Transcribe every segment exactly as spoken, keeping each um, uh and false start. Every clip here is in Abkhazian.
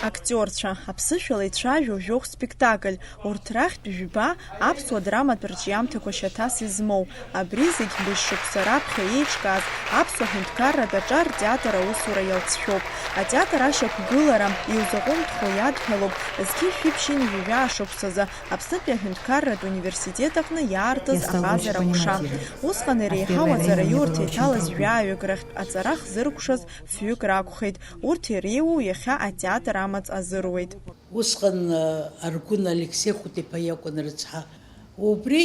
Актиорцәа, аԥсышәала ицәажәо жәохә спектакль, урҭ рахьтә жәба аԥсуа драматә рҿиамҭақәа шьаҭас измоу, абри зегь быжь шықәса раԥхьа еиҿкааз аԥсуа ҳәынҭқарратә аҿар ртеатр аусура иалҵшәоуп. Атеатр ашьақәгылара иузаҟәымҭхо иадҳәалоуп, зқьи жәшәи ԥшьынҩажәи жәаа шықәсазы Аԥснытәи аҳәынҭқарратә университет аҟны иаартыз аҟазара аҟәша. Усҟан иреиҳау аҵараиурҭа иҭалаз жәаҩык рахьтә аҵара хзыркәшаз фҩык ракәхеит. Урҭ иреиуоу иахьа атеатр амаҵ азыруеит. Усҟан, э, Аргәын Алексеи Хәыҭ-иԥа иакәын рыцҳа. Убри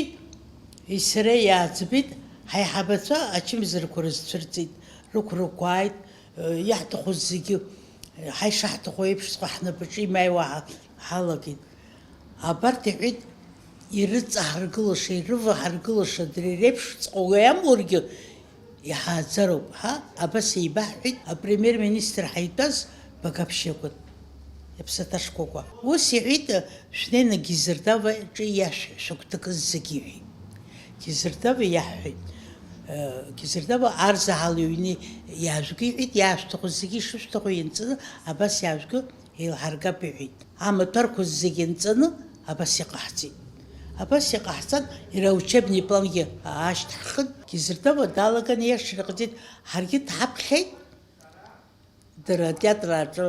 сара иааӡбеит, ҳаиҳабацәа ачымазарақәа рызцәырҵит, рықәрақәа ааит, э, иаҳҭаху зегьы, э, ҳаи шаҳҭаху еиԥшҵәҟьа ҳнапаҿы имааиуа ҳа-, ҳалагеит. Абарҭ, иҳәеит, ирыҵаҳаргылаша, ирываҳаргылаша дара иреиԥшҵәҟьа уи амургьы, иҳааӡароуп, ҳа, абас еибаҳҳәеит апремиер-министр ҳаитәаз Багаԥшь иакәын, иԥсаҭа шкәакәа. Ус иҳәеит, шәнеины Гизырдава иҿы иашәҳәа, шәыгәҭакыз зегьы, иҳәеит. Гизырдава иаҳҳәеит. Э, Гизырдава арзаҳал иҩны иаажәг, иҳәеит, иаашәҭаху зегьы ишышәҭаху ианҵаны, абас иаажәг еилҳаргап, иҳәеит. Амаҭәарқәа зегьы нҵаны, абас иҟаҳҵеит. Абас иҟаҳҵан, иара аучебный плангьы аашьҭаҳхын, Гизырдава далаган иашьра ҟаиҵеит, ҳаргьы дҳаԥхьеит, дара атеатр аҿы,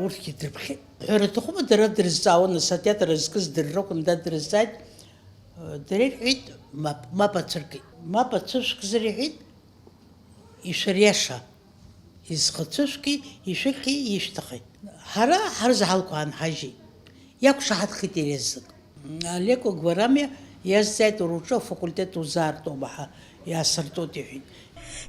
урҭгьы дрыԥхьеит. Ҳәара аҭахума, дара дрызҵаауан, нас атеатр зкыз дара ракәын, дад дрызҵааит. Дара ирҳәеит, мап, мап ацәыркит. Мап ацәышәкзар, иҳәеит, ишәыриаша, изхацәышәки, ишәыхьи, ишәҭахи. Ҳара ҳарзаҳалқәа аанҳажьит. Иақәшаҳаҭхеит иара изы. Олег Гварамиа иазҵааит, уара уҿы афакультет узаартуама ҳәа, иаасыртуеит, иҳәеит.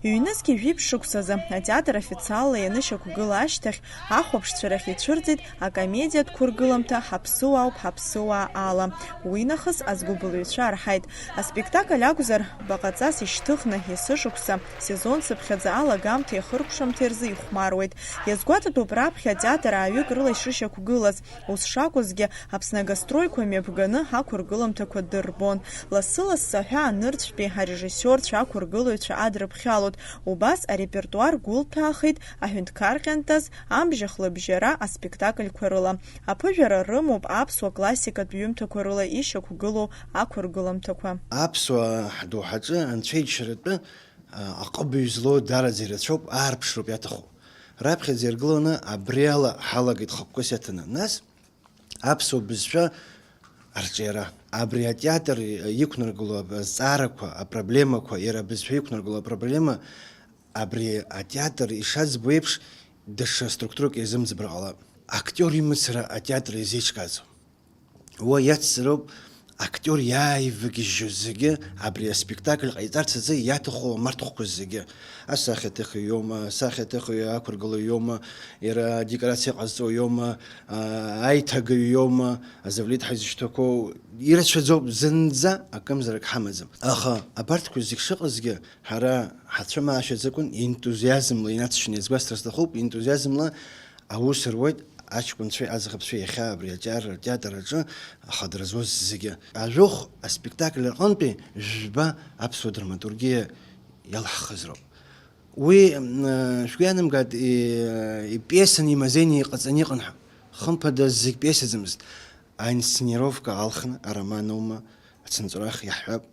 Ҩнызқьи жәиԥшь шықәсазы атеатр официалла ианышьақәгыла ашьҭахь, ахәаԥшцәа рахь ицәырҵит акомедиатә қәыргыламҭа Ҳаԥсыуаауп, ҳаԥсыуаа ала. Уи нахыс азгәыбылҩцәа арҳаит. Аспектакль акәзар, баҟаҵас ишьҭыхны, есышықәса, сезон цыԥхьаӡа алагамҭеи ахыркәшамҭеи рзы ихәмаруеит. Иазгәаҭатәуп раԥхьа атеатр ааҩык рыла ишышьақәгылаз. Ус шакәызгьы, Аԥсны агастрольқәа мҩаԥганы ақәыргылымҭақәа дырбон. Лассы-лассы аҳәаа нырцәтәи арежиссиорцәа, ақәыргылаҩцәа адрыԥхьалоит. Убас арепертуар гәылҭәаахеит аҳәынҭқар ҟьантаз, Амжьах лыбжьара аспектакльқәа рыла. Аԥыжәара рымоуп аԥсуа классикатә ҩымҭақәа рыла ишьақәгылоу ақәыргыламҭақәа. Аԥсуаа ҳдоуҳаҿы анцәа иџьшьаратәы, а, аҟыбаҩ злоу даараӡа ирацәоуп, аарԥшроуп иаҭаху. Раԥхьаӡа иргыланы абри ала ҳалагеит хықәкыс иаҭаны. Нас аԥсуа бызшәа арҿиара. Абри атеатр иқәнаргыло азҵаарақәа, апроблемақәа, иара абызшәа иқәнаргыло апроблема, абри атеатр ишаӡбо еиԥш, даҽа структурак иазымӡбар ҟалап. Актиор имацара атеатр иазеиҿкааӡом. Уа иацзароуп актиор иааивагьежьуа зегьы, абри аспектакль ҟаиҵарц азы иаҭаху амарҭхәқәа зегьы. Асахьаҭыхҩы иоума, асахьаҭыхҩы ақәыргылаҩ иоума, иара адекорациа ҟазҵо иоума, а, аиҭагаҩ иоума, азавлит ҳәа изышьҭақәоу, ирацәаӡоуп, зынӡа акымзарак ҳамаӡам. Аха абарҭқәа зегь шыҟазгьы, ҳара ҳацәымаашьаӡакәын, ентузиазмла инацшьны иазгәасҭар сҭахуп, ентузиазмла аус руеит аҷкәынцәеи аӡӷабцәеи иахьа абри атеатр, атеатр аҿы ахадара зуаз зегьы. Ажәохә аспектакль аҟынтәи жәба аԥсуа драматургиа иалаҳхыз роуп. Уи, м, шәгәы иаанамгааит, и-, ипиесаны имазеины иҟаҵаны иҟан ҳәа. Хымԥада, зегь пиесаӡамызт. Аинсценировка алхны, ароман аума, ацынҵәарах иаҳҳәап.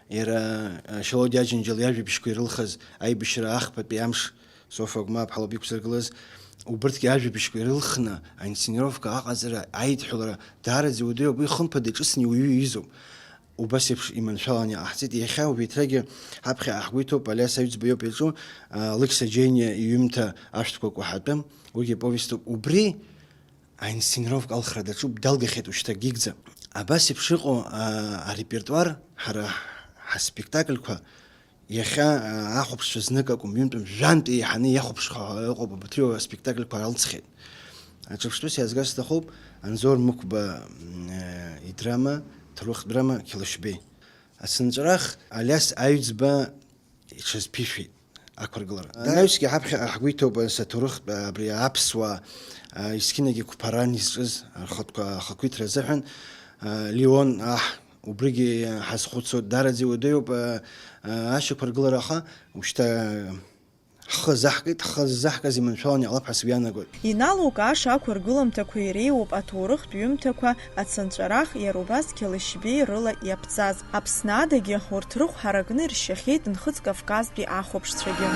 Иара, а, Шьалодиа Аџьынџьал иажәабжьқәа ирылхыз аибашьра ахԥатәи амш, Софа Агәмаа ԥҳа лоуп иқәзыргылаз, убырҭгьы ажәабжьқәа ирылхны аинсценировка аҟаҵара, аидҳәалара даараӡа иуадаҩуп, уи хымԥада иҿыцны иуаҩы иҩызоуп. Убас еиԥш иманшәаланы иҟаҳҵеит. Иахьа убеиҭагьы ҳаԥхьаҟа ҳгәы иҭоуп, Алиас Аҩӡба иоуп иаҿу, а, Лықьса Џьениа иҩымҭа Ашәҭқәа кәаҳатәы, уигьы повеступ. Убри аинсценировка алхра даҿуп, далгахьеит ушьҭа гигӡа. Абас еиԥш иҟоу, а, арепертуар, ҳара ҳаспектакльқәа иахьа, а, ахәаԥшцәа знык акәым, ҩынтәым жәантә еиҳаны иахәаԥшхо ҳәа ыҟоуп, абарҭ аспектакльқәа ралҵхьеит. Аҿырԥштәыс иаазгар сҭахуп Анзор Мықәба, м, э, идрама, ҭоурыхтә драма Қьалышьбеи. Ацынҵәарах Алиас Аҩӡба иҽазԥишәеит ақәыргылара. Анаҩсгьы ҳаԥхьаҟа ҳгәы иҭоуп, ас аҭоурыхтә, абри аԥсуа, а, есқьынагьы қәԥаран изҿыз рхатәқәа ахақәиҭра азыҳәан, а, Леон аҳ, убригьы ҳазхәыцуа, даараӡа иуадаҩуп, а, а, ашьақәыргылара, аха ушьҭа Ҳхы азаҳкит, ҳхы ззаҳкыз иманшәаланы иҟалап ҳәа сгәы иаанагоит. Иналукааша ақәыргыламҭақәа иреиуоуп аҭоурыхтә ҩымҭақәа, ацынҵәарах, иара убас Қьалышьбеи рыла иаԥҵаз. Аԥсны адагьы урҭ рыхә ҳаракны иршьахьеит Нхыҵ Кавказтәи ахәаԥшцәагьы.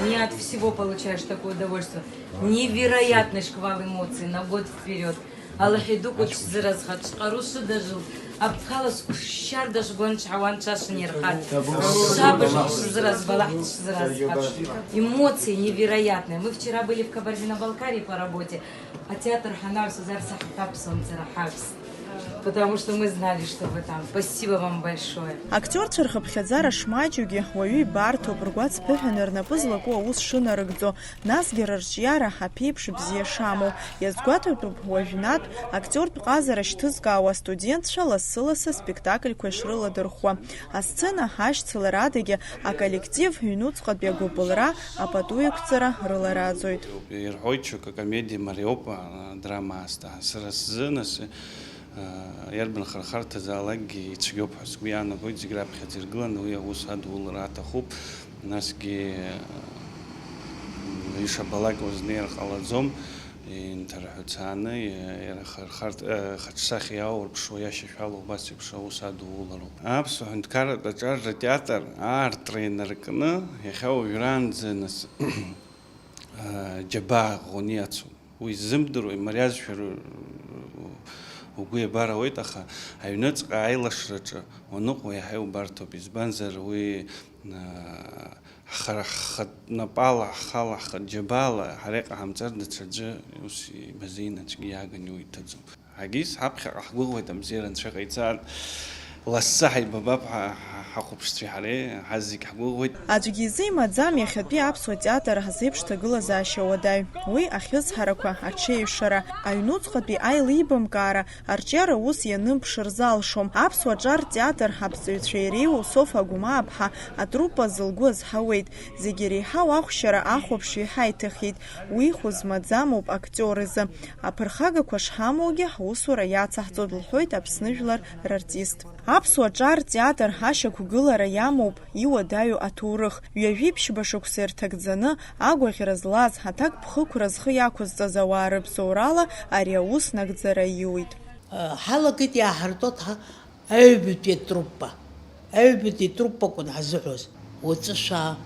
Не от всего получаешь такое удовольствие. Невероятный шквал эмоций на год вперёд. Аллахь иду кәыҷ сзыразхаҵ, шҟару сыдажыл, аԥхала сгәышшьарда шгәанчҳауа анцәа шынирхац. Шабашк шзыразбалак шзыразхац. Эмоции невероятные. Мы вчера были в Кабардино-Балкарии по работе, а театр ҳанаҩсыз ар саҳҭаԥсуамзар аҳаҩс. Потому что мы знали, что вы там. Спасибо вам большое. Актиорцәа рхыԥхьаӡара шмаҷугьы уаҩы ибарҭоуп, ргәаҵԥыҳәаны рнапы злаку аус шынарыгӡо. Насгьы рырҿиара аԥеиԥш бзиа шамоу иазгәаҭатәуп уажәнатә актиортә ҟазара шьҭызкаауа астудентцәа лассы-лассы аспектакльқәа ишрыладырхәуа. Асцена ашьцылара адагьы аколлектив ҩнуҵҟатәи агәыбылра, апату еиқәҵара рылараӡоит. Ирҳәоит, ҽакы акомедиа мариоуп, а, драма аасҭа. Сара сзы, нас, Иарбан хархарҭазаалакгьы ицәгьоуп ҳәа сгәы иаанагоит, зегь раԥхьаӡа иргыланы уи аус адулара аҭахуп, насгьы ишабалак узнеир ҟалаӡом, инҭарҳәцааны иара хархарҭ-, хаҿсахьа иааурԥшуа иашьашәала убас еиԥш аус адулароуп. Аԥсуа ҳәынҭқарратә аҿар ртеатр аартра инаркны, иахьа уажәраанӡа нас, џьабаа ӷәӷәаны иацуп. Уи ззымдыруа, имариазшәа ры-, угәы иабар ауеит, аха аҩныҵҟа аилашраҿы уаныҟоу иаҳа иубарҭоуп, избанзар уи, а, ҳхара ҳхатә напала, ҳхала, ҳхатә џьабаала ҳара иҟаҳамҵар, даҽаӡәы ус имазеины аӡәгьы иааганы иуиҭаӡом. Ҳагьыс ҳаԥхьаҟа ҳгәыӷуеит, абзиара Анцәа ҟаиҵар, лассы ҳаибабап ҳа-, ҳа-, ҳахәаԥшцәеи ҳареи, ҳазегь ҳгәыӷуеит. Аӡәгьы изы имаӡам иахьатәи аԥсуа театр ҳзеиԥш ҭагылазаашьа уадаҩ. Уи ахьызҳарақәа, аҽеиҩшара, аҩнуҵҟатәи аилибамкаара, арҿиара ус ианымԥшыр залшом. Аԥсуа ҿар театр аԥҵаҩцәа иреиуоу Софа Гәымааԥҳа атруппа зылгәы азҳауеит. Зегь иреиҳау ахәшьара ахәаԥшҩы иҳаиҭахьеит. Уи хәы змаӡамоуп актиор изы. Аԥырхагақәа шҳамоугьы ҳусура иацаҳҵоит, лҳәоит Аԥсны жәлар рартист. Аԥсуа ҿар театр ашьақәгылара иамоуп иуадаҩу аҭоурых. Ҩажәи ԥшьба шықәса ирҭагӡаны, агәаӷьра злаз, аҭакԥхықәра зхы иақәызҵаз ауаа рыбзоурала ари аус нагӡара иуит. Ҳалагеит иааҳартуа ҭа-, аҩбатәи атруппа. Аҩбатәи атруппа акәын ҳазыҳәоз. Уаҵәы шәаа,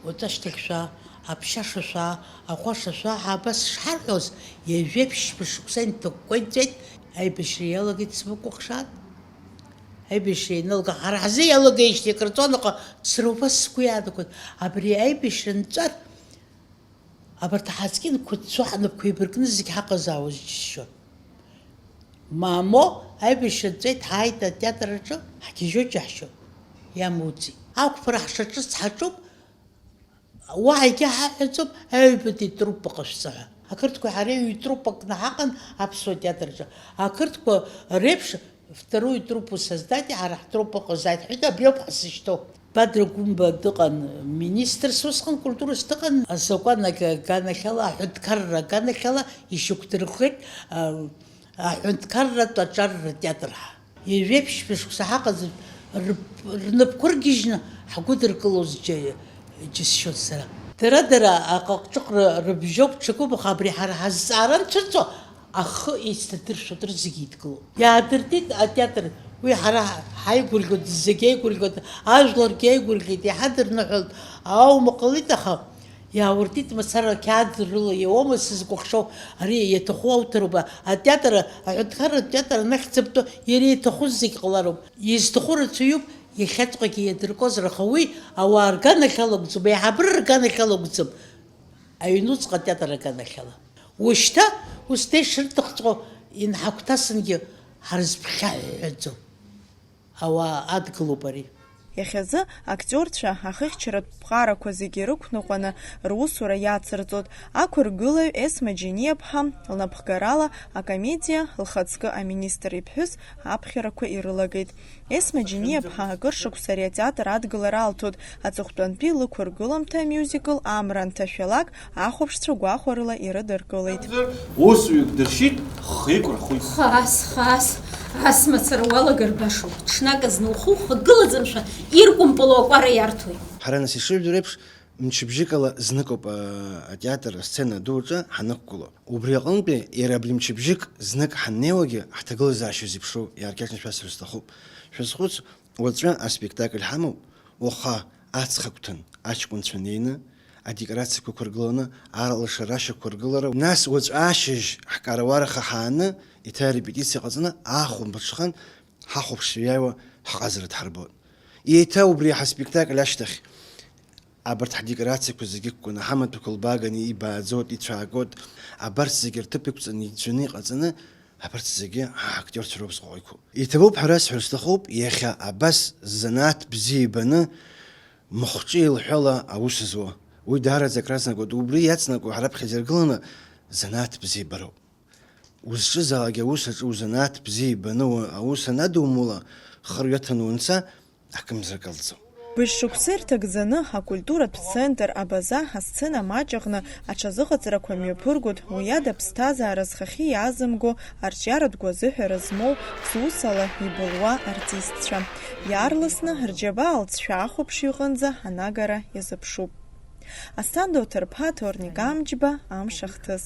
уаҵәашьҭахь шәаа, аԥшьаша шәаа, ахәаша шәаа ҳәа абас шҳарҳәоз, ҩажәи ԥшьба шықәса инҭакәкәа инҵәеит, аибашьра иалагеит смыкәыхшааит. Аибашьра ианалга, ҳара ҳзы иалагеижьҭеи акыр ҵуан, аха сара убас сгәы иаанагоит, абри аибашьра нҵәар, абарҭ аҳаскьынқәа цәа ҳнапқәа еибаркны зегь ҳаҟазаауаз џьысшьон. Мамоу, аибашьра нҵәеит, ҳааит атеатр аҿы, ҳгьежьуа џьаҳшьон. Иамуӡеит. Ақәԥара ҳшаҿыц ҳаҿуп, уаҳа егьа ҳаҳәаӡом, аҩбатәи труппа ҟашәҵа ҳәа. Ақырҭқәеи ҳареи ҩ-труппак наҳаҟан аԥсуа театр аҿы. Ақырҭқәа реиԥш вторую труппу создайте, ҳара ҳтруппа ҟазааит ҳәа, абриоуп ҳзышьҭоу. Бадра Гәымба дыҟан министрс усҟан, культурас дыҟан, азакәан аг-, аганахьала, аҳәынҭқарра аганахьала ишьақәдырӷәӷәеит, а, аҳәынҭқарратә аҿар ртеатр ҳәа. Ҩажәеиԥшьба шықәса ҳаҟаӡам, рып-, рнапқәа ыргьежьны ҳгәыдыркылоз џьа-, џьысшьон сара. Дара-дара аҟыҟҿыҟра рыбжьоуп, ҽакуп, аха абри ҳара ҳазҵаара анцәырҵуа, ахы еицҭадыршәуа рызегь еидгылоуп. Иаадыртит атеатр, уи ҳара ҳаигәырӷьоит, зегь еигәырӷьоит, ажәларгьы еигәырӷьеит, иҳадырныҳәалт, аума ҟалеит, аха Иаауртит мацара, қьаад рыла иауама сызкәыхшоу, ари иаҭаху ауҭароуп, атеатр, аҳәынҭқарратә театр анахьӡаптәу иара иаҭаху зегь ҟалароуп. Изҭаху рацәаҩуп, иахьаҵәҟьагьы иадыркуазар, аха уи ауаа рганахьала акәӡам, аиҳабыра рганахьала акәӡам, аҩнуҵҟа атеатр аганахьала. Ушьҭа ус деишырҭахҵәҟьоу инҳагәҭасынгьы ҳарызԥхьаҳәҳәаӡом. Ауаа адгылоуп ари. Иахьазы актиорцәа ахыхьчаратә ԥҟарақәа зегьы рықәныҟәаны русура иацырҵоит. Ақәыргылаҩ Есма Џьениаԥҳа лнапхгарала акомедиа Лхаҵкы аминистр иԥҳәыс аԥхьарақәа ирылагеит. Есма Џьениаԥҳа акыр шықәса ари атеатр адгылара алҭоит. Аҵыхәтәантәи лықәыргыламҭа амиузикл Амра анҭашәалак ахәаԥшцәа гәахәарыла ирыдыркылеит. Усҩык дыршьит, хеиқәырхәит. Хаас, хаас, Ас мацара уалагар башоуп, ҽнак азны ухы ухагылаӡамшәа иркәымпылуа акәара иарҭоит. Ҳара нас ишыжәдыруа еиԥш, мчыбжьыкала зныкоуп, а, атеатр асцена аду аҿы ҳанықәгыло. Убри аҟынтәи иара абри мчыбжьык знык ҳаннеиуагьы ҳҭагылазаашьа зеиԥшроу иааркьаҿны шәасҳәар сҭахуп. Шәазхәыц, уаҵәы аспектакль ҳамоуп, уаха аҵх агәҭан аҷкәынцәа неины, адекорациақәа ықәыргыланы, алашара ашьақәыргылара, нас уаҵәы ашьыжь ҳкаруараха ҳааны, еиҭа арепетициа ҟаҵаны, ахәымбаҽхан ҳахәаԥшцәа иааиуа ҳҟазара дҳарбоит. Еиҭа убри ҳаспектакль ашьҭахь абарҭ ҳдекорациақәа зегьы ықәкны, ҳамаҭәақәа лбааганы ибааӡоит, ицәаакуеит, абарҭ зегьы рҭыԥ иқәҵаны, иӡәӡәаны иҟаҵаны, абарҭ зегьы ҳа ҳактиорцәа роуп зҟаҟа иқәу. Иҭабуп ҳәа расҳәар сҭахуп, иахьа абас занааҭ бзиа ибаны, махәҿеилҳәала аус зуа. Уи даараӡа акразнагоит, убри иацнаго ҳара ԥхьаӡа иргыланы занааҭ бзиа ибароуп. Узҿызаалак аус аҿы узанааҭ бзиа ибаны уа-, аус анадумула, хырҩа ҭаны уанца, акымзар ҟалҵом. Быжь шықәса ирҭагӡаны акультуратә центр Абаза асцена маҷ аҟны аҽазыҟаҵарақәа мҩаԥыргоит уи ада ԥсҭазаара зхахьы иаазымго арҿиаратә гәазыҳәара змоу зусала ибылуа артистцәа. Иаарласны рџьабаа алҵшәа ахәаԥшҩы иҟынӡа анагара иазыԥшуп. Асҭанда Оҭырԥа, Торник Амҷба, Амш ахҭыс.